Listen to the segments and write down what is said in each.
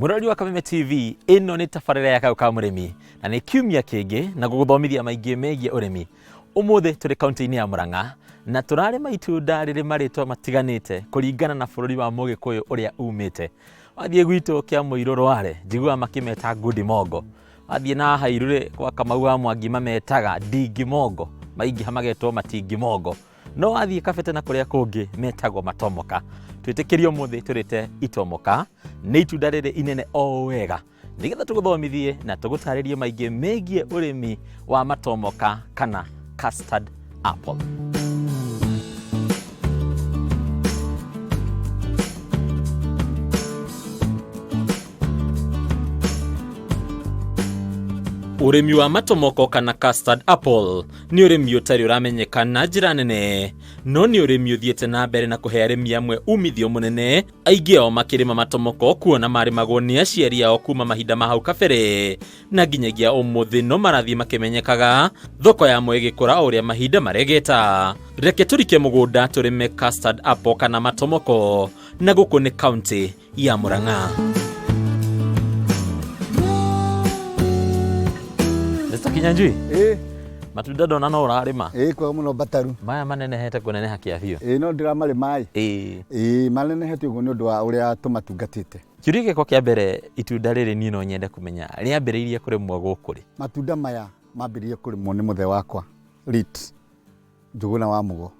Mũrori wa Kameme TV, ĩno nĩ tabarĩra ya Kayũ ka Mũrĩmi na nĩ kiumia kĩngĩ na gũgũthomithia maingĩ megiĩ ũrĩmi. Ũmũthĩ tũrĩ kaunti-inĩ ya Murang'a na tũrarĩma itunda rĩrĩ marĩtwa matiganĩte kũringana na bũrũri wa Mũgĩkũyũ ũrĩa umĩte. Wathiĩ gwitũ kĩa Mũirũ Rware njiguaga makĩmeta ngundi mongo. Wathiĩ na haha Irurĩ gwa Kamau wa Mwangi mametaga ndingi mongo, maingĩha magetwo matingi mongo. No wathiĩ Kabete na kũrĩa kũngĩ metagwo matomoka. Twĩtĩkĩrie ũmũthĩ tũrĩte itomoka, nĩ itunda rĩrĩ inene o wega. Nĩgetha tũgũthomithie na tũgũtarĩrie maingĩ megiĩ ũrĩmi wa matomoka kana custard apple. Ũrĩmi wa matomoko kana custard apple nĩ ũrĩmi ũtarĩ ũramenyeka na njĩra nene, no nĩ ũrĩmi ũthiĩte na mbere na kũhe arĩmi amwe umithio mũnene, aingĩ ao makĩrĩma matomoko kuona marĩmagwo nĩ aciari ao kuma mahinda ma hau kabere na nginyagia ũmũthĩ no marathiĩ makĩmenyekaga, thoko yamo ĩgĩkũra o ũrĩa mahinda maregeta. Reke tũrike mũgũnda tũrĩme custard apple kana matomoko, na gũkũ nĩ kaunti ya Murang'a. Mr. Kinyanjui, Ĩ, matunda ndona no ũrarĩma. Ĩ kwega mũno Mbataru. Maya manenehete kũneneha kĩa biũ. Ĩ no ndĩramarĩma ĩ. Ĩĩ. Ĩ manenehete ũguo nĩ ũndũ wa ũrĩa tũmatungatĩte. Kĩũria gĩakwa kĩa mbere, itunda rĩrĩ niĩ no nyende kũmenya rĩambĩrĩirie kũrĩmwo gũkũ rĩ? Matunda maya mambĩrĩirie kũrĩmwo nĩ mũthee wakwa Lit Njũgũna wa Mũgo,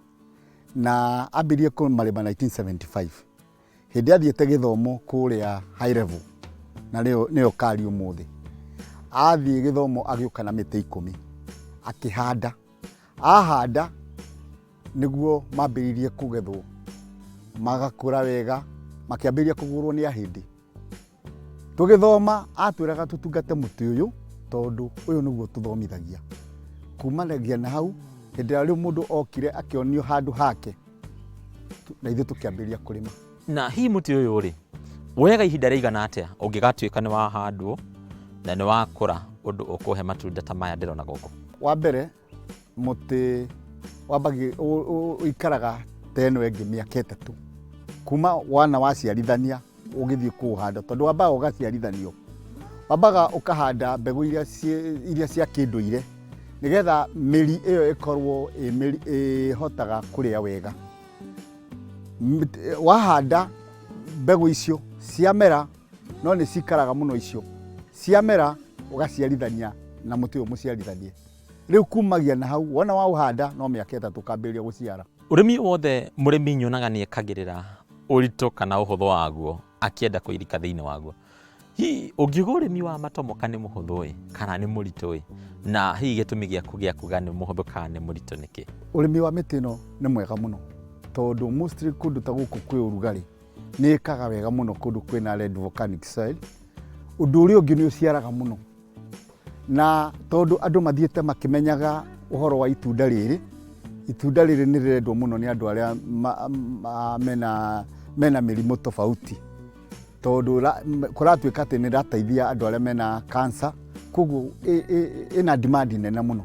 na ambĩrĩirie kũmarĩma 1975 hĩndĩ athiĩte gĩthomo kũrĩa high level, na nĩyo kari ũmũthĩ. Athiĩ gĩthomo agĩũka na mĩtĩ 10 akĩhanda, ahanda nĩguo mambĩrĩirie kũgethwo, magakũra wega, makĩambĩrĩria kũgũrwo nĩ ahĩndĩ. Tũgĩthoma atwĩraga tũtungate mũtĩ ũyũ tondũ ũyũ nĩguo tũthomithagia. Kumanagia na hau, hĩndĩ ĩrĩa rĩu mũndũ okire akĩonio handũ hake, na ithuĩ tũkĩambĩrĩria kũrĩma. Na hihi mũtĩ ũyũ rĩ, woyaga ihinda rĩigana atĩa ũngĩgatuĩka nĩ wahandwo na nĩ wakũra ũndũ ũkũhe matunda ta maya ndĩrona gũkũ? Wa mbere mũtĩ wambagia ũikaraga ta ĩno ĩngĩ mĩaka 3 kuma wana waciarithania ũgĩthiĩ kũũhanda, tondũ wambaga ũgaciarithanio, wambaga ũkahanda mbegũ iria cia kĩndũire nĩgetha mĩri ĩyo ĩkorwo ĩ mĩri ĩhotaga kũrĩa wega. Wahanda mbegũ icio ciamera, no nĩ cikaraga mũno icio ciamera, ũgaciarithania na mũtĩ ũyũ mũciarithanie. Rĩu kumagia na hau wona waũhanda no mĩaka 3 ũkambĩrĩria gũciara. Ũrĩmi wothe mũrĩmi nyonaga nĩ ekagĩrĩra ũritũ kana ũhũthũ waguo akĩenda kũirika thĩinĩ waguo. Hihi ũngiuga ũrĩmi wa matomoka nĩ mũhũthũ ĩ kana nĩ mũritũ ĩ, na hihi gĩtũmi gĩaku gĩa kuga nĩ mũhũthũ kana nĩ mũritũ nĩkĩ? Ũrĩmi wa mĩtĩ ĩno nĩ mwega mũno tondũ mostly kũndũ ta gũkũ kwĩ ũrugarĩ nĩ ĩkaga wega mũno kũndũ kwĩna red volcanic soil. Ũndũ ũrĩa ũngĩ nĩ ũciaraga mũno, na tondũ andũ mathiĩte makĩmenyaga ũhoro wa itunda rĩrĩ, itunda rĩrĩ nĩ rĩrendwo mũno nĩ andũ arĩa mena mĩrimũ tofauti, tondũ kũratuĩka atĩ nĩ ĩrateithia andũ arĩa mena cancer, koguo ĩna demand nene mũno,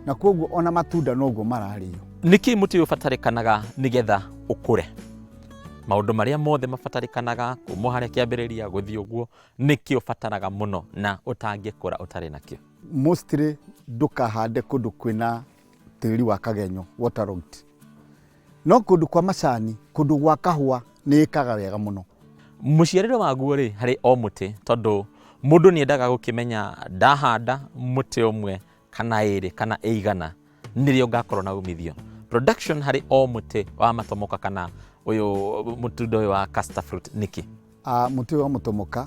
na koguo ona matunda noguo mararĩo. Nĩkĩ mũtĩ ũyũ ũbatarĩkanaga nĩgetha ũkũre? Maũndũ marĩa mothe mabatarĩkanaga kuma harĩa kĩambĩrĩria gũthiĩ ũguo, nĩkĩ ũbataraga mũno na ũtangĩkũra ũtarĩ nakĩo? Mostly ndũkahande kũndũ kwĩna tĩri wa kagenyo, waterlogged. No kũndũ kwa macani, kũndũ gwa kahũa nĩ ĩkaga wega mũno. Mũciarĩre waguo rĩ harĩ o mũtĩ, tondũ mũndũ nĩ endaga gũkĩmenya ndahanda mũtĩ ũmwe kana ĩrĩ kana ĩigana nĩrĩo ngakorwo na umithio. Production harĩ o mũtĩ wa matomoka kana ũyũ mũtunda ũyũ wa custard fruit nĩkĩ? Mũtĩ ũyũ wa mũtomoka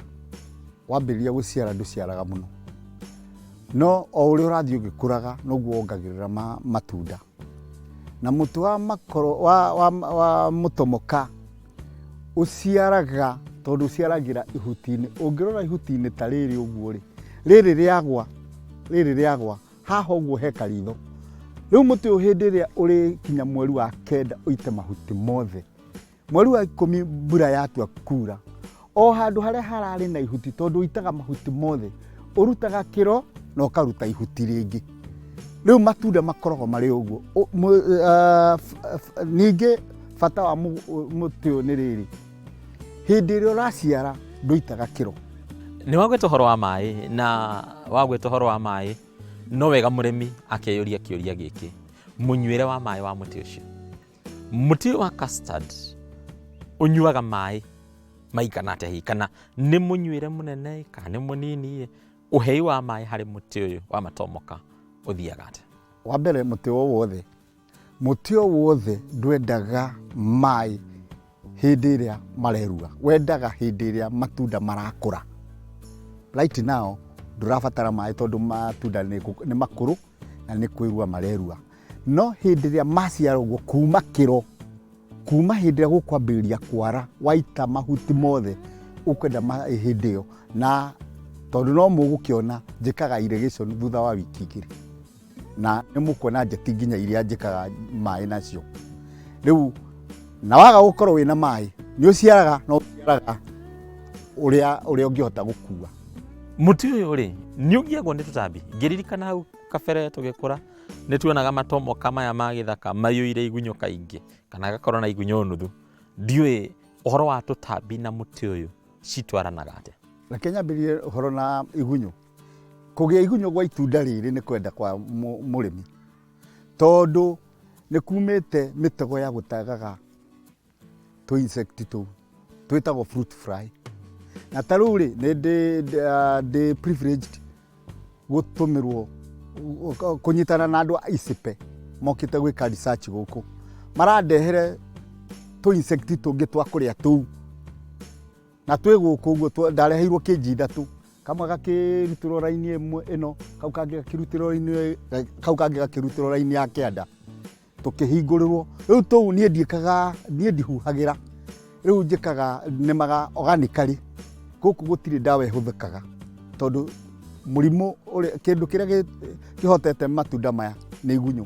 wambĩrĩria gũciara ndũciaraga mũno, no o ũrĩa ũrathiĩ ũgĩkũraga noguo wongagĩrĩra matunda. Na mũtĩ wa makoro, wa, wa, wa mũtomoka ũciaraga tondũ ũciaragĩra ihuti-inĩ. Ũngĩrora ihuti-inĩ ta rĩrĩ ũguo rĩ, rĩrĩ rĩagwa, rĩrĩ rĩagwa, haha ũguo he karitho. Rĩu mũtĩ ũyũ hĩndĩ ĩrĩa ũrĩkinya mweri wa 9 ũite mahuti mothe, mweri wa 10 mbura yatua kura, o handũ harĩa hararĩ na ihuti, tondũ ũitaga mahuti mothe, ũrutaga kĩro na ũkaruta ihuti rĩngĩ. Rĩu matunda makoragwo marĩ ũguo. Ningĩ bata wa mũtĩ ũyũ nĩ rĩrĩ, hĩndĩ ĩrĩa ũraciara ndũitaga kĩro. Nĩ wagweta ũhoro wa maĩ, na wagweta ũhoro wa maĩ, no wega mũrĩmi akeyũria kĩũria gĩkĩ: mũnyuĩre wa maĩ wa mũtĩ ũcio. Mũtĩ ũyũ wa custard ũnyuaga maĩ maigana atĩa hihi, kana nĩ mũnyuĩre mũnene kana nĩ mũnini? Ũhei wa maĩ harĩ mũtĩ ũyũ wa matomoka ũthiaga atĩa? Wa mbere, mũtĩ o wothe, mũtĩ o wothe ndwendaga maĩ hĩndĩ ĩrĩa marerua, wendaga hĩndĩ ĩrĩa matunda marakũra. Right now ndũrabatara maĩ tondũ matunda nĩ makũrũ na nĩ kwĩrua marerua. No hĩndĩ ĩrĩa maciara ũguo, kuma kĩro, kuma hĩndĩ ĩrĩa gũkwambĩrĩria kwara, waita mahuti mothe, ũkwenda maĩ hĩndĩ ĩyo. Na tondũ no mũgũkĩona njĩkaga irrigation thutha wa wiki 2, na nĩ mũkuona njeti nginya iria njĩkaga maĩ nacio. Rĩu na waga gũkorwo wĩna maĩ, nĩ ũciaraga, no ũciaraga ũrĩa ũngĩhota gũkua. Mũtĩ ũyũ rĩ, nĩ ũgiagwo nĩ tũtambi? Ngĩririkana hau kabere tũgĩkũra, nĩ tuonaga matomoka maya ma gĩthaka maiyũire igunyũ kaingĩ, kana agakorwo na igunyũ nuthu. Ndiũĩ ũhoro wa tũtambi na mũtĩ ũyũ citwaranaga atĩa? Reke nyambĩrĩrie ũhoro na igunyũ. Kũgĩa igunyũ gwa itunda rĩrĩ nĩ kwenda kwa mũrĩmi, tondũ nĩ kumĩte mĩtego ya gũtegaga tũ insect tũu twĩtagwo fruit fly. Na ta rĩu rĩ, nĩ ndĩ privileged gũtũmĩrwo kũnyitana na andũ a ICIPE mokĩte gwĩka research gũkũ, marandehere tũ insect tũngĩ twa kũrĩa tũu, na twĩ gũkũ ũguo ndareheirwo kĩnji 3, kamwe gakĩrutĩrwo raini ĩmwe ĩno, kau kangĩ gakĩrutĩrwo raini, kau kangĩ gakĩrutĩrwo raini ya kĩanda, tũkĩhingũrĩrwo. Rĩu tũu niĩ ndiĩkaga, niĩ ndihuhagĩra, rĩu njĩkaga nĩmaga organically. Gũkũ gũtirĩ ndawa ĩhũthĩkaga, tondũ mũrimũ ũrĩa, kĩndũ kĩrĩa kĩhotete matunda maya nĩ igunyũ,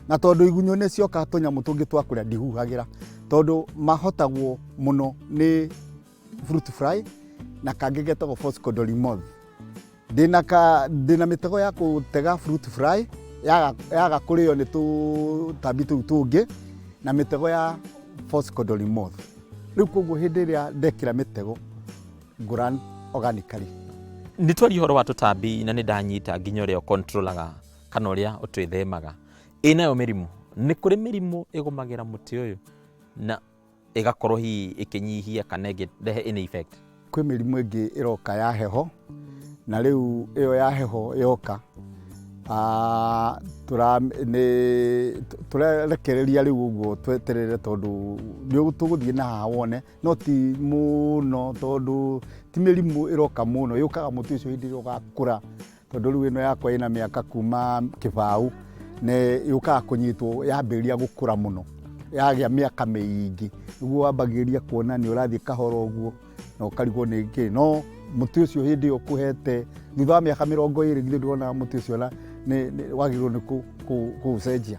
na tondũ igunyũ nĩ cioka tũnyamũ tũngĩ twa kũrĩa, ndihuhagĩra, tondũ mahotagwo mũno nĩ fruit fly na kangĩ getagwo false condolin moth. Ndĩna mĩtego ya gũtega fruit fly yaga kũrĩo nĩ tũtambi tũu tũngĩ, na mĩtego ya false condolin moth. Rĩu koguo hĩndĩ ĩrĩa ndekĩra mĩtego, ngũran organically. Nĩ twaria ũhoro wa tũtambi, na nĩ ndanyita nginya ũrĩa ũkontrolaga kana ũrĩa ũtwĩthemaga. Ĩ nayo mĩrimũ? Nĩ kũrĩ mĩrimũ ĩgũmagĩra mũtĩ ũyũ na ĩgakorwo hihi ĩkĩnyihia kana ĩngĩrehe any effect? Kwĩ mĩrimũ ĩngĩ ĩroka ya heho, na rĩu ĩyo ya heho yoka, tũrerekereria rĩu ũguo tweterere, tondũ nĩ tũgũthiĩ na haha wone, no ti mũno, tondũ ti mĩrimũ ĩroka mũno. Yũkaga mũtĩ ũcio hĩndĩ ĩrĩa ũgakũra, tondũ rĩu ĩno yakwa ĩna mĩaka kuma kĩbaũ, nĩ yũkaga kũnyitwo yambĩrĩria gũkũra mũno, yagĩa mĩaka mĩingĩ, nĩguo wambagĩrĩria kuona nĩ ũrathiĩ kahora ũguo na ũkarigwo nĩ kĩ. No mũtĩ ũcio hĩndĩ ĩyo ũkũhete thutha wa mĩaka 20, githĩ ndũrona mũtĩ ũcio na nĩ wagĩrĩirwo nĩ kũũcenjia?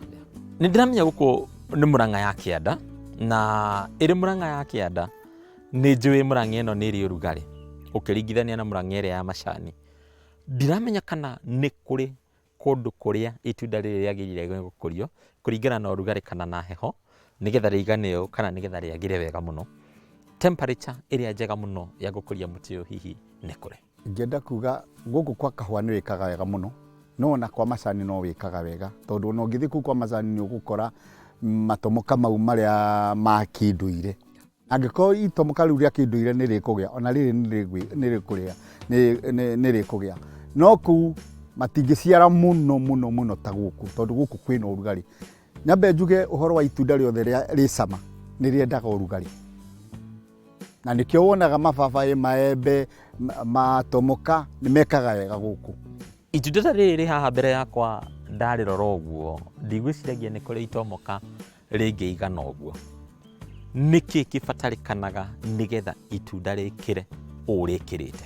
Nĩ ndĩramenya gũkũ nĩ Mũrang'a ya kĩanda, na ĩrĩ Mũrang'a ya kĩanda nĩ njũĩ Mũrang'a ĩno nĩ ĩrĩ ũrugarĩ ũkĩringithania na Mũrang'a ĩrĩa ya macani. Ndiramenya kana nĩ kũrĩ kũndũ kũrĩa itunda rĩrĩ rĩagĩrĩire gũkũrio kũringana na ũrugarĩ kana na heho, nĩgetha rĩigane ũũ kana nĩgetha rĩagĩre wega mũno. Temperature ĩrĩa njega mũno ya gũkũria mũtĩ ũyũ hihi nĩ kũrĩ? Ingĩenda kuga gũkũ kwa kahũa nĩ wĩkaga wega mũno, no ona kwa macani no wĩkaga wega, tondũ ona ũngĩthiĩ kũu kwa macani nĩ ũgũkora matomoka mau marĩa ma kĩndũire. Angĩkorwo itomoka rĩu rĩa kĩndũire nĩ rĩkũgĩa, ona rĩrĩ nĩ rĩkũrĩa, nĩ rĩkũgĩa. No kũu matingĩciara mũno mũno mũno ta gũkũ, tondũ gũkũ kwĩna ũrugarĩ. Nyambe njuge ũhoro wa itunda rĩothe rĩ cama nĩ rĩendaga ũrugarĩ, na nĩkĩo wonaga mababaĩ, maembe, matomoka nĩ mekaga wega gũkũ. Itunda ta rĩrĩ rĩ haha mbere yakwa, ndarĩrora ũguo ndigwĩciragia nĩ kũrĩ itomoka rĩngĩigana ũguo. Nĩkĩ kĩbatarĩkanaga nĩgetha itunda rĩkĩre ũũ rĩkĩrĩte?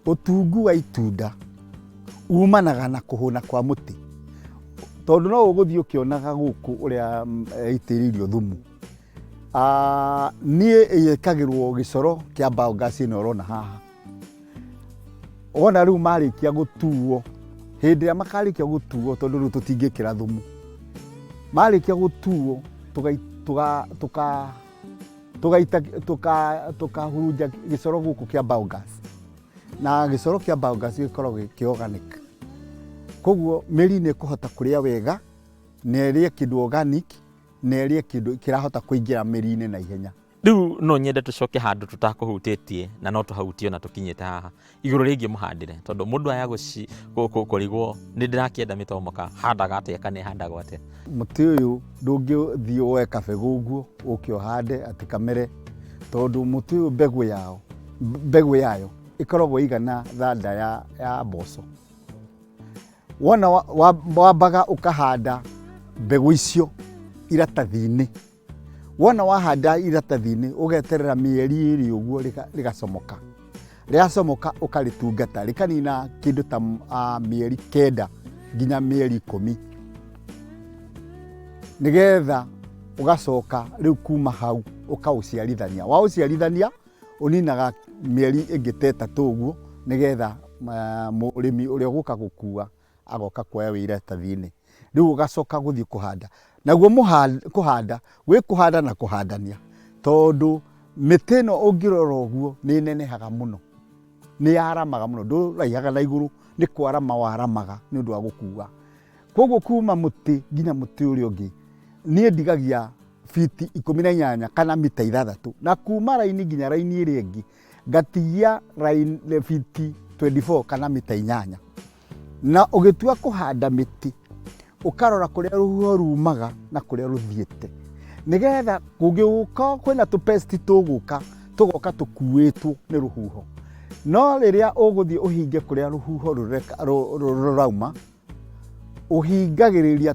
Ũtungu wa itunda umanaga na kũhũna kwa mũtĩ, tondũ no ũgũthiĩ ũkĩonaga gũkũ ũrĩa ĩitĩrĩirio thumu. Niĩ ĩkagĩrwo gĩcoro kĩa biogas ĩno ũrona haha. Wona rĩu marĩkia gũtuo, hĩndĩ ĩrĩa makarĩkia gũtuo, tondũ rĩu tũtingĩkĩra thumu, marĩkia gũtuo tũkahurunja gĩcoro gũkũ kĩa biogas. Na gĩcoro kĩa biogas gĩkoragwo kĩ organic, koguo mĩri nĩ ĩkũhota kũrĩa wega na ĩrĩe kĩndũ organic na ĩrĩe kĩndũ kĩrahota kũingĩra mĩri-inĩ na ihenya. Rĩu no nyende tũcoke handũ tũtakũhutĩtie na no tũhahutie ona tũkinyĩte haha igũrũ rĩgiĩ mũhandĩre, tondũ mũndũ aya kũrigwo nĩ ndĩrakĩenda mĩtomoka handaga atĩa kana ĩhandagwo atĩa. Mũtĩ ũyũ ndũngĩthiĩ woe kabegũ ũguo ũke ũhande atĩ kamere, tondũ mũtĩ ũyũ mbegũ yayo ĩkoragwo ĩigana thanda ya mboco. Wona wambaga ũkahanda mbegũ icio iratathi-inĩ. Wona wahanda iratathi-inĩ ũgeterera mĩeri 2 ũguo rĩgacomoka. Rĩacomoka ũkarĩtungata rĩkanina kĩndũ ta mĩeri 9 nginya mĩeri 10, nĩgetha ũgacoka rĩu kuma hau ũkaũciarithania. Waũciarithania ũninaga mĩeri ĩngĩ ta 3 ũguo, nĩgetha mũrĩmi ũrĩa ũgũka gũkua agoka kuoya wĩ iratathi-inĩ. Rĩu ũgacoka gũthiĩ kũhanda. Naguo kũhanda, gwĩ kũhanda na kũhandania, tondũ mĩtĩ ĩno ũngĩrora ũguo nĩ ĩnenehaga mũno, nĩ yaramaga mũno, ndũraihaga na igũrũ, nĩ kwarama waramaga nĩ ũndũ wa gũkua. Koguo kuma mũtĩ nginya mũtĩ ũrĩa ũngĩ niĩ ndigagia fiti 18 kana mita 6, na kuma raini nginya raini ĩrĩa ĩngĩ ngatigia raini fiti 24 kana mita 8. Na ũgĩtua kũhanda mĩtĩ ũkarora kũrĩa rũhuho rumaga na kũrĩa rũthiĩte, nĩgetha kũngĩũka kwĩna tũpesti tũgũka tũgoka tũkuĩtwo nĩ rũhuho. No rĩrĩa ũgũthiĩ ũhinge kũrĩa rũhuho rũrauma, ũhingagĩrĩria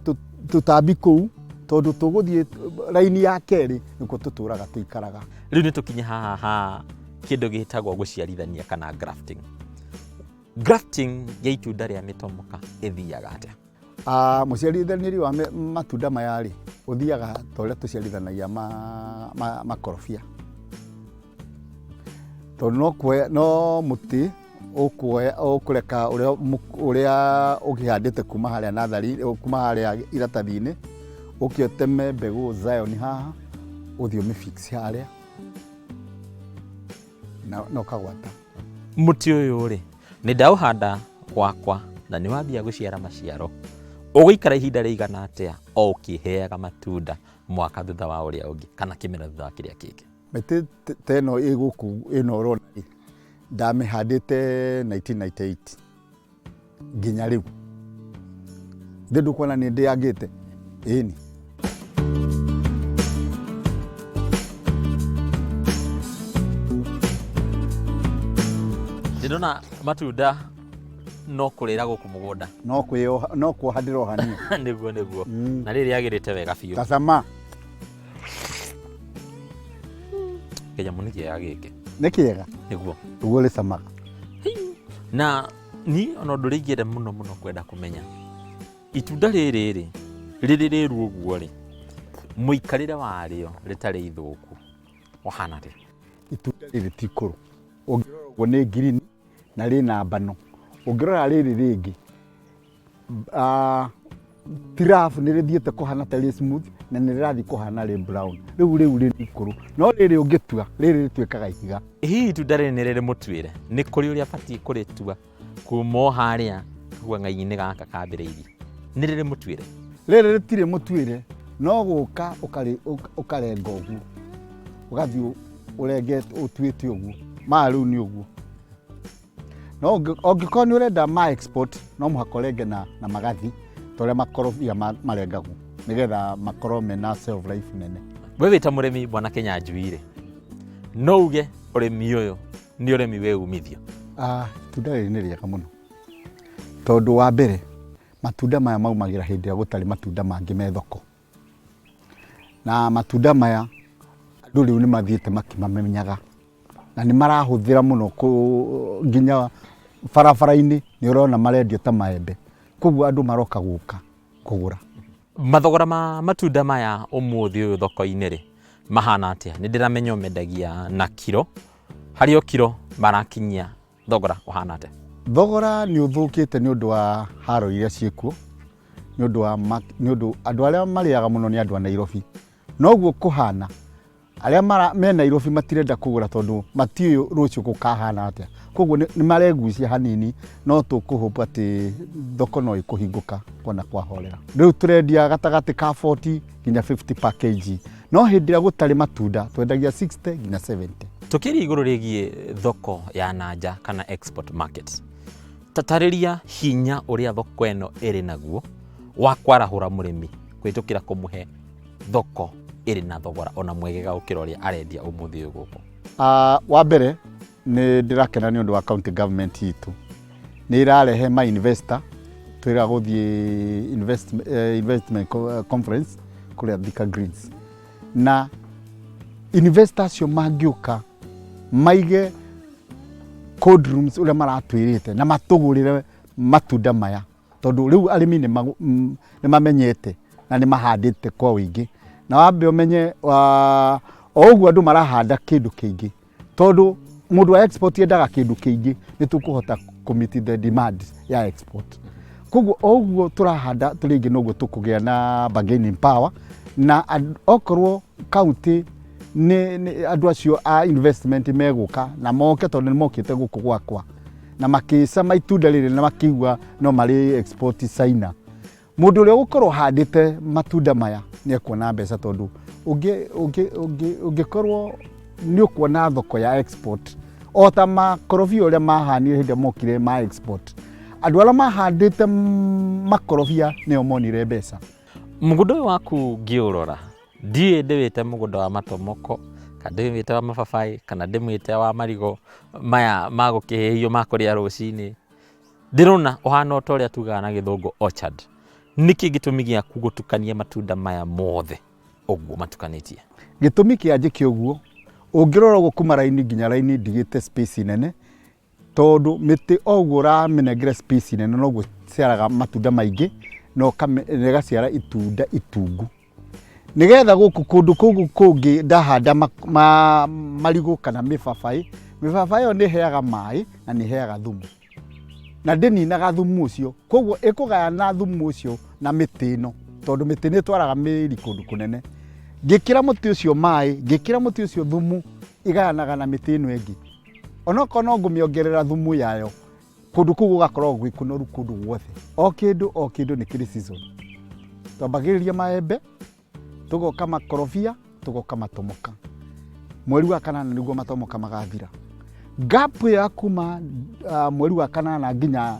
tũtambi kũu, tondũ tũgũthiĩ raini ya kerĩ nĩkuo tũtũraga tũikaraga. Rĩu nĩ tũkinye haha ha kĩndũ gĩtagwo gũciarithania kana grafting. Grafting ya itunda rĩa mĩtomoka ĩthiaga atĩa? Mũciarithanĩrie wa matunda maya rĩ, ũthiaga ta ũrĩa tũciarithanagia makorobia, tondũ no mũtĩ ũkũreka ũrĩa ũkĩhandĩte kuma harĩa natharĩ, kuma harĩa iratathi-inĩ, ũke ũteme mbegũ Zion haha, ũthiĩ ũmĩfix harĩa na ũkagwata. Mũtĩ ũyũ rĩ, nĩ ndaũhanda gwakwa na nĩ wambia gũciara maciaro. Ũgũikara ihinda rĩigana atĩa o ũkĩheaga matunda mwaka thutha wa ũrĩa ũngĩ kana kĩmera thutha wa kĩrĩa kĩngĩ? Mĩtĩ ta ĩno ĩ gũkũ ĩno ũrona rĩ, ndamĩhandĩte 1998 nginya rĩu. Thĩ ndũkuona nĩ ndĩangĩte? Ĩni. Ndĩrona matunda no kũrĩra gũkũ mũgũnda. No kwĩyoha, no kuoha ndĩrohania. Nĩguo, nĩguo. Na rĩrĩ rĩagĩrĩte wega biũ. Tacama. Kĩnyamũ nĩ kĩega gĩkĩ. Nĩ kĩega? Nĩguo. Ũguo rĩcamaga. Na niĩ ona ũndũ ũrĩa ingĩenda mũno mũno kwenda kũmenya, itunda rĩrĩ rĩ, rĩrĩ rĩru ũguo rĩ, mũikarĩre warĩo rĩtarĩ ithũku ũhana atĩa? Itunda rĩrĩ ti ikũrũ. Ũngĩrora ũguo nĩ ngirini na rĩna mbano. Ũngĩrora rĩrĩ rĩngĩ, tirabu nĩ rĩthiĩte kũhana ta rĩ smooth na nĩ rĩrathiĩ kũhana rĩ brown. Rĩu rĩu rĩ ikũrũ. No rĩrĩ ũngĩtua, rĩrĩ rĩtuĩkaga ihiga. Hihi itunda rĩrĩ nĩ rĩrĩ mũtuĩre? Nĩ kũrĩ ũrĩa batiĩ kũrĩtua kuma o harĩa kagwang'a-inĩ gaka kambĩrĩirie? Nĩ rĩrĩ mũtuĩre? Rĩrĩ rĩtirĩ mũtuĩre, no gũka ũkarenga ũguo. Ũgathiĩ ũrengete ũtuĩte ũguo. Maya rĩu nĩ ũguo. No ũngĩkorwo nĩ ũrenda ma export, no mũhaka ũrenge na magathi ta ũrĩa makorobia marengagwo, nĩgetha makorwo mena shelf life nene. We wĩ ta mũrĩmi Bwana Kĩnyanjui rĩ, no uge ũrĩmi ũyũ nĩ ũrĩmi wĩ umithio? Itunda rĩrĩ nĩ rĩega mũno, tondũ wa mbere matunda maya maumagĩra hĩndĩ ĩrĩa gũtarĩ matunda mangĩ me thoko, na matunda maya andũ rĩu nĩ mathiĩte makĩmamenyaga na nĩ marahũthĩra mũno nginya barabara-inĩ nĩ ũrona marendio ta maembe, koguo andũ maroka gũka kũgũra. Mathogora ma matunda maya ũmũthĩ ũyũ thoko-inĩ rĩ, mahana atĩa? Nĩ ndĩramenya ũmendagia na kiro, harĩ o kiro marakinyia thogora ũhana atĩa? Thogora nĩ ũthũkĩte nĩ ũndũ wa haro iria ciĩkuo, nĩ ũndũ andũ arĩa marĩaga mũno nĩ andũ a Nairobi. Noguo kũhana, Arĩa mara me Nairobi matirenda kũgũra tondũ matiũĩ rũciũ gũkahana atĩa. Koguo nĩ maregucia hanini no tũkũhope atĩ thoko no ĩkũhingũka kuona kwahorera. Rĩu tũrendia gatagatĩ ka 40 nginya 50 per kg. No hĩndĩ ĩrĩa gũtarĩ matunda twendagia 60 nginya 70. Tũkĩaria igũrũ rĩgiĩ thoko ya na nja kana export market, tatarĩria hinya ũrĩa thoko ĩno ĩrĩ naguo wa kwarahũra mũrĩmi kũhĩtũkĩra kũmũhe thoko ĩrĩ na thogora ona mwegega gũkĩra ũrĩa arendia ũmũthĩ ũyũ gũkũ. Wa mbere nĩ ndĩrakena nĩ ũndũ wa county government itũ nĩ ĩrarehe ma investor twĩra gũthiĩ investment conference kũrĩa Thika Greens, na investor acio mangĩũka maige cold rooms ũrĩa maratwĩrĩte na matũgũrĩre matunda maya, tondũ rĩu arĩmi nĩ mamenyete na nĩ mahandĩte kwa ũingĩ. Na wambe ũmenye o ũguo andũ marahanda kĩndũ kĩingĩ, tondũ mũndũ wa export endaga kĩndũ kĩingĩ, nĩ tũkũhota kũ meet the demand ya export. Koguo o ũguo tũrahanda tũrĩ aingĩ, noguo tũkũgĩa na bargaining power. Na okorwo county nĩ andũ acio a investment megũka na moke, tondũ nĩ mokĩte gũkũ gwakwa na makĩcama itunda rĩrĩ na makĩigua no marĩ export China, mũndũ ũrĩa ũgũkorwo handĩte matunda maya nĩ ekuona mbeca, tondũ ũngĩkorwo nĩ ũkuona thoko ya export o ta makorobia ũrĩa mahanire hĩndĩ ĩrĩa mokire ma export. Andũ arĩa mahandĩte makorobia nĩo monire mbeca. Mũgũnda ũyũ waku ngĩũrora ndiũĩ ndĩwĩte mũgũnda wa matomoko kana ndĩwĩte wa mababaĩ kana ndĩmwĩte wa marigũ maya ma gũkĩhĩhio ma kũrĩa rũcinĩ. Ndĩrona ũhana o ta ũrĩa tugaga na Gĩthũngũ orchard. Nĩkĩ gĩtũmi gĩaku gũtukania matunda maya mothe ũguo matukanĩtie? Gĩtũmi kĩa njĩke ũguo, ũngĩrora ũguo kuma raini nginya raini ndigĩte space nene, tondũ mĩtĩ o ũguo ũramĩnengera space nene noguo ĩciaraga matunda maingĩ na ĩgaciara itunda itungu. Nĩgetha gũkũ kũndũ kũu kũngĩ ndahanda marigũ kana mĩbabaĩ, mĩbabaĩ ĩyo nĩ ĩheaga maĩ na nĩ ĩheaga thumu na ndĩninaga thumu ũcio, koguo ĩkũgayana thumu ũcio na mĩtĩ ĩno, tondũ mĩtĩ nĩ ĩtwaraga mĩri kũndũ kũnene. Ngĩkĩra mũtĩ ũcio maĩ, ngĩkĩra mũtĩ ũcio thumu, ĩgayanaga na mĩtĩ ĩno ĩngĩ. Onokorwo no ngũmĩongerera thumu yayo, kũndũ kũu gũgakorwo gwĩ kũnoru kũndũ guothe. O kĩndũ o kĩndũ nĩ kĩrĩ season. Twambagĩrĩria maembe, tũgoka makorobia, tũgoka matomoka. Mweri wa kanana nĩguo matomoka magathira. Gap ĩyo ya kuma mweri wa kanana nginya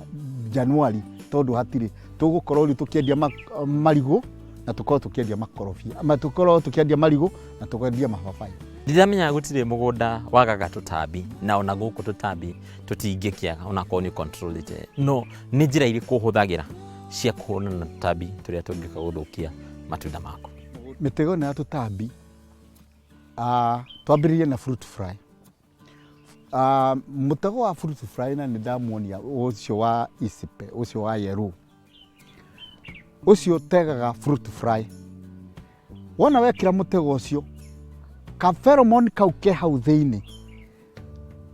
Januari, tondũ hatirĩ, tũgũkorwo rĩu tũkĩendia marigũ na tũkorwo tũkĩendia makorobia, tũkorwo tũkĩendia marigũ na tũkendia mababaĩ. Ndĩramenya gũtirĩ mũgũnda wagaga tũtambi, na ona gũkũ tũtambi tũtingĩkĩaga onakorwo nĩ controlĩte, no nĩ njĩra irĩkũ ũhũthagĩra cia kũhũrana na tũtambi tũrĩa tũngĩũka gũthũkia matunda maku? Mĩtego ĩno ya tũtambi, twambĩrĩrie na fruit fly. Mũtego wa fruit fly, na nĩ ndamuonia ũcio wa icipe, ũcio wa yellow, ũcio ũtegaga fruit fly. Wona wekĩra mũtego ũcio, ka pheromone kau ke hau thĩinĩ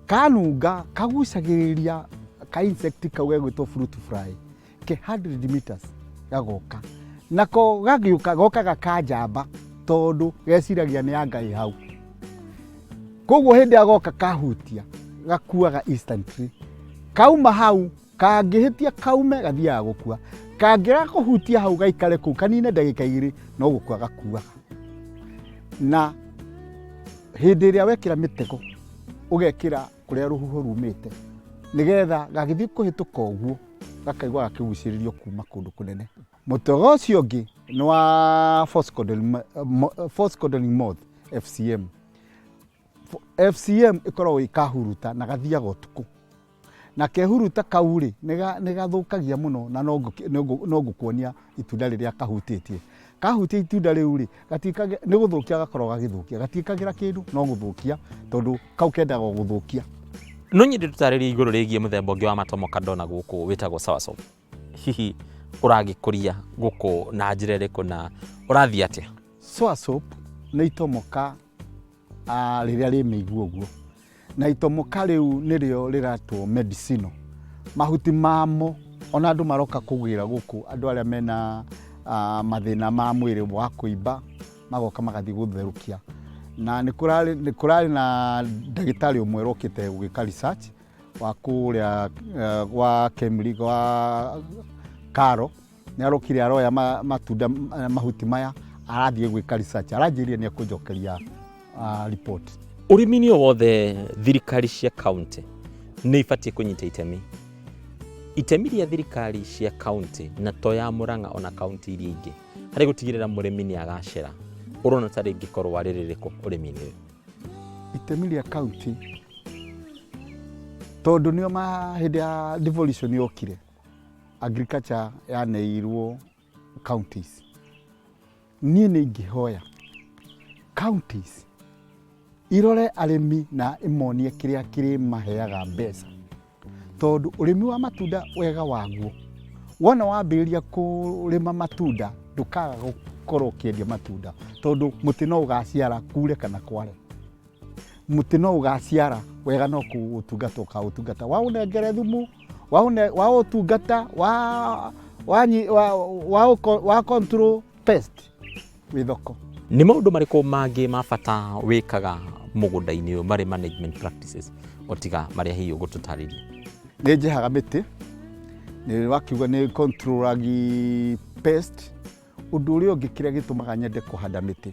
kanunga kagucagĩrĩria ka insect kau gegwĩtwo fruit fly ke 100 meters gagoka, nako gagĩũka gokaga kanjamba tondũ geciragia nĩ anga ĩ hau. Koguo hĩndĩ ĩrĩa goka kahutia gakuaga instantly. Kauma hau kangĩhĩtia kaume gathiaga gũkua, kangĩaga kũhutia hau gaikare kũu kanine ndagĩka 2 no gũkua gakuaga. Na hĩndĩ ĩrĩa wekĩra mĩtego ũgekĩra kũrĩa rũhuho rumĩte, nĩgetha gagĩthiĩ kũhĩtũka ũguo gakaigua gakĩgucĩrĩrio kuma kũndũ kũnene. Mũtego ũcio ũngĩ nĩ wa false codling moth, FCM. FCM ĩkoragwo ĩkahuruta na gathiaga ũtukũ, na kehuruta kau rĩ nĩ gathũkagia mũno, na no ngũkuonia itunda rĩrĩa kahutĩtie. Kahutia itunda rĩu rĩ, nĩ gũthũkia gakoragwo gagĩthũkia, gatiĩkagĩra kĩndũ no gũthũkia, tondũ kau kendaga o gũthũkia. No nyende tũtarĩrie igũrũ rĩgiĩ mũthemba ũngĩ wa matomoka ndona gũkũ wĩtagwo soursop. Hihi ũragĩkũria gũkũ na njĩra ĩrĩkũ na ũrathiĩ atĩa? Soursop nĩ itomoka rĩrĩa rĩ mĩigua ũguo, na itomoka rĩu nĩrĩo rĩratwo medicinal. Mahuti mamo ona andũ maroka kũgĩra gũkũ, andũ arĩa mena mathĩna ma mwĩrĩ wa kũimba magoka magathiĩ gũtherũkia. Na nĩ kũrarĩ na ndagĩtarĩ ũmwe ũrokĩte gũgĩka research wa kũrĩa wa Kemri wa Karo, nĩ arokire aroya matunda mahuti maya, arathiĩ gwĩka research, aranjĩrire nĩ ekũnjokeria report. Ũrĩmi-inĩ o wothe, thirikari cia kaunti nĩ ibatiĩ kũnyita itemi. Itemi rĩa thirikari cia kaunti, na to ya Murang'a, ona kaunti iria ingĩ, harĩ gũtigĩrĩra mũrĩmi nĩ agacĩra, ũrona ta rĩngĩkorwo rĩrĩ rĩrĩkũ ũrĩmi-inĩ ũyũ? Itemi rĩa kaunti, tondũ nĩo ma hĩndĩ ya devolution yokire, agriculture yaneirwo counties. Niĩ nĩ ingĩhoya counties irore arĩmi na imonie kĩrĩa kĩrĩmaheaga mbeca, tondũ ũrĩmi wa matunda, wega waguo, wona wambĩrĩria kũrĩma matunda, ndũkaga gũkorwo ũkĩendia matunda, tondũ mũtĩ no ũgaciara kure kana kware, mũtĩ no ũgaciara wega, no kũũtungata ũkaũtungata, waũnengere thumu, waũtungata, wa control pest, wĩ thoko. Nĩ maũndũ marĩkũ mangĩ ma bata wĩkaga mũgũnda-inĩ ũyũ marĩ management practices, o tiga marĩa hihi ũgũtũtarĩria? Nĩ njehaga mĩtĩ, nĩ wakiuga nĩ controlagi pest. Ũndũ ũrĩa ũngĩ, kĩrĩa gĩtũmaga nyende kũhanda mĩtĩ,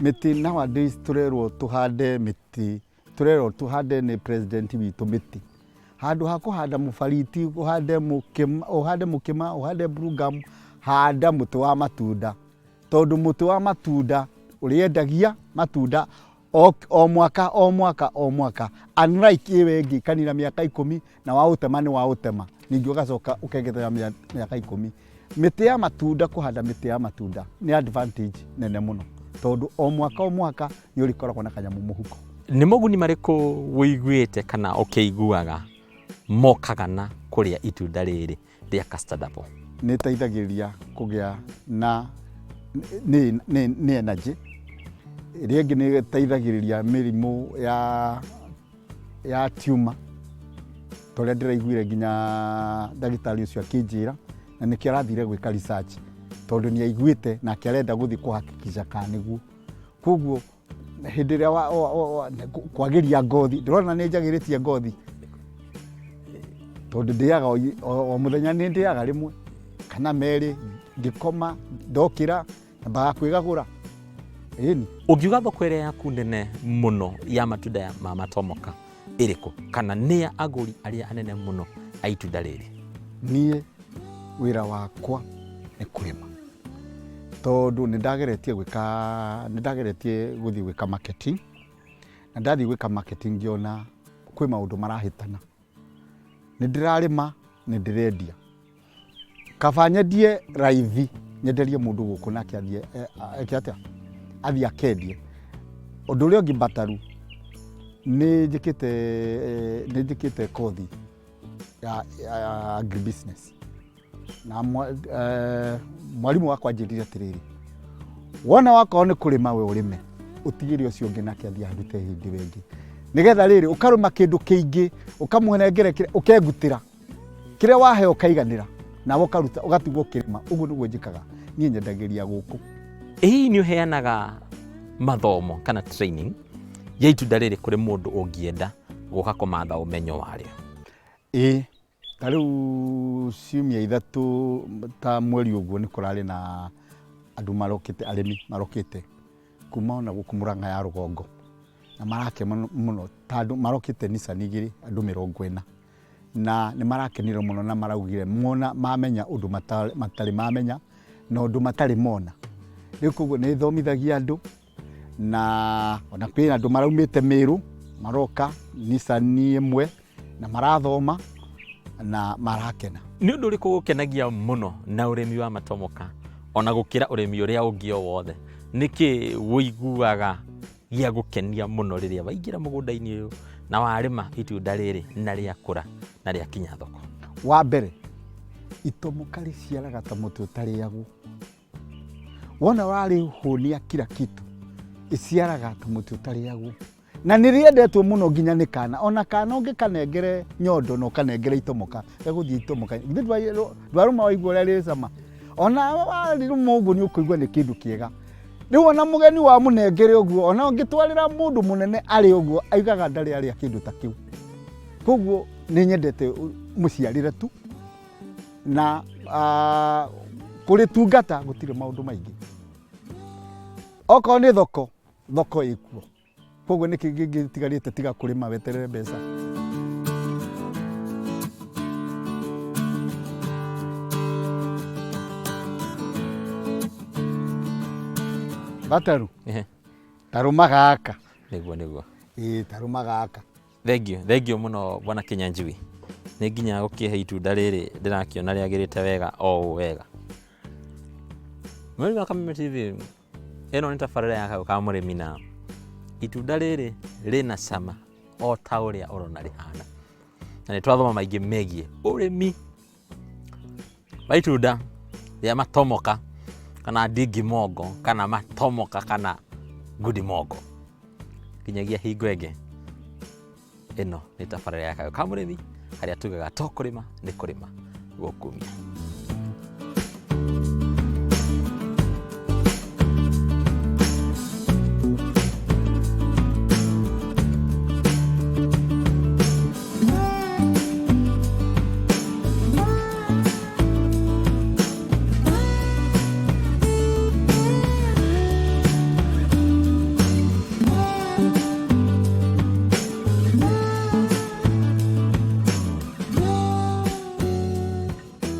mĩtĩ nowadays tũrerwo tũhande mĩtĩ, tũrerwo tũhande nĩ president witũ mĩtĩ, handũ ha kũhanda mũbariti, ũhande mũkĩma, ũhande mũkĩma, ũhande bluegum, handa mũtĩ wa matunda, tondũ mũtĩ wa matunda ũrĩendagia matunda o mwaka, o mwaka, o mwaka, unlike ĩyo ĩngĩ kanina mĩaka 10 na waũtema nĩ waũtema, ningĩ ũgacoka ũkengetera mĩaka 10. Mĩtĩ ya matunda, kũhanda mĩtĩ ya matunda nĩ advantage nene mũno, tondũ o mwaka, o mwaka nĩ ũrĩkoragwo na kanyamũ mũhuko. Nĩ moguni marĩkũ wĩiguĩte kana ũkĩiguaga mokaga na kũrĩa itunda rĩrĩ rĩa custard apple? Nĩ ĩteithagĩrĩria kũgĩa na nĩ energy. Ĩrĩa ĩngĩ, nĩ ĩteithagĩrĩria mĩrimũ ya tumor, ta ũrĩa ndĩraiguire nginya ndagĩtarĩ ũcio akĩnjĩra, na nĩkĩo arathire gwĩka research, tondũ nĩ aiguĩte nake arenda gũthiĩ kũhakikisha kana nĩguo. Koguo hĩndĩ ĩrĩa kwagĩria ngothi, ndĩrona nĩ njagĩrĩtie ngothi, tondũ ndĩaga o mũthenya, nĩ ndĩaga rĩmwe kana merĩ, ngĩkoma, ndokĩra, nyambaga kwĩgagũra, ĩni. Ũngiuga thoko ĩrĩa yaku nene mũno ya matunda ma matomoka ĩrĩkũ, kana nĩ ya agũri arĩa anene mũno a itunda rĩrĩ? Niĩ wĩra wakwa nĩ kũrĩma, tondũ nĩ ndageretie gwĩka, nĩ ndageretie gũthiĩ gwĩka marketing, na ndathiĩ gwĩka marketing ngĩona kwĩ maũndũ marahĩtana. Nĩ ndĩrarĩma, nĩ ndĩrendia, kaba nyendie raithi, nyenderie mũndũ gũkũ nake athiĩ eke atĩa, athiĩ akendie. Ũndũ ũrĩa ũngĩ bataru, nĩ njĩkĩte kothi ya agribusiness, na mwarimũ wakwa anjĩrire atĩrĩrĩ, wona wakorwo nĩ kũrĩma, we ũrĩme, ũtigĩre ũcio ũngĩ nake athiĩ arute hĩndĩ ĩyo ĩngĩ, nĩgetha rĩrĩ ũkarũma kĩndũ kĩingĩ, ũkamũnengere kĩrĩa, ũkengutĩra kĩrĩa waheo, ũkaiganĩra, nawe ũkaruta, ũgatigwo ũkĩrĩma. Ũguo nĩguo njĩkaga niĩ, nyendagĩria gũkũ. Ĩ hihi nĩ ũheanaga mathomo kana training ya itunda rĩrĩ kũrĩ mũndũ ũngĩenda gũka kũmatha ũmenyo warĩo? Ĩĩ, ta rĩu ciumia 3, ta mweri ũguo, nĩ kũrarĩ na andũ marokĩte, arĩmi marokĩte kuma ona gũkũ Mũrang'a ya rũgongo, na marakena mũno, ta andũ marokĩte Nissan 2, andũ 40, na nĩ marakenire mũno, na maraugire mona mamenya ũndũ matarĩ mamenya na ũndũ matarĩ mona. Rĩu koguo nĩ thomithagia andũ, na ona kwĩ andũ maraumĩte Mĩrũ, maroka Nissan 1 na marathoma na marakena. Nĩ ũndũ ũrĩkũ gũkenagia mũno na ũrĩmi wa matomoka, ona gũkĩra ũrĩmi ũrĩa ũngĩ o wothe? Nĩkĩ wũiguaga gĩa gũkenia mũno rĩrĩa waingĩra mũgũnda-inĩ ũyũ na warĩma itunda rĩrĩ na rĩakũra na rĩakinya thoko? Wa mbere, itomoka rĩciaraga ta mũtĩ ũtarĩagwo. Wona warĩhũnia kila kitu, ĩciaraga ta mũtĩ ũtarĩagwo, na nĩ rĩendetwo mũno nginya nĩ kana. Ona kana ũngĩkanengere nyondo na ũkanengere itomoka, gegũthiĩ itomoka. Githĩ ndwarũma waigua ũrĩa rĩ cama? Ona warĩrũma ũguo, nĩ ũkũigua nĩ kĩndũ kĩega. Rĩu ona mũgeni wamũnengere ũguo, ona ũngĩtwarĩra mũndũ mũnene arĩ ũguo, aigaga ndarĩ arĩa kĩndũ ta kĩu. Koguo nĩ nyendete mũciarĩre tu na kũrĩtungata gũtirĩ maũndũ maingĩ. Okorwo nĩ thoko, thoko ĩkuo. Koguo nĩkĩ kĩngĩ gĩtigarĩte tiga kũrĩma weterere mbeca. Bataru, tarũma gaka. Nĩguo nĩguo. Ĩĩ, tarũma gaka. Thengiũ, thengiũ mũno bwana Kinyanjui. Nĩ nginya gũkĩhe itunda rĩrĩ ndĩrakĩona rĩagĩrĩte wega o ũũ wega. Mweri wa Kameme TV, ĩno nĩ tabarĩra ya Kayũ ka Mũrĩmi na itunda rĩrĩ rĩna cama o ta ũrĩa ũrona rĩhana. Na nĩ twathoma maingĩ megiĩ ũrĩmi wa itunda rĩa matomoka kana ndingimongo kana matomoka kana ngudimongo. Nginyagia hingo ĩngĩ, ĩno nĩ tabarĩra ya Kayũ ka Mũrĩmi harĩa tugaga to kũrĩma nĩ kũrĩma gũkumia.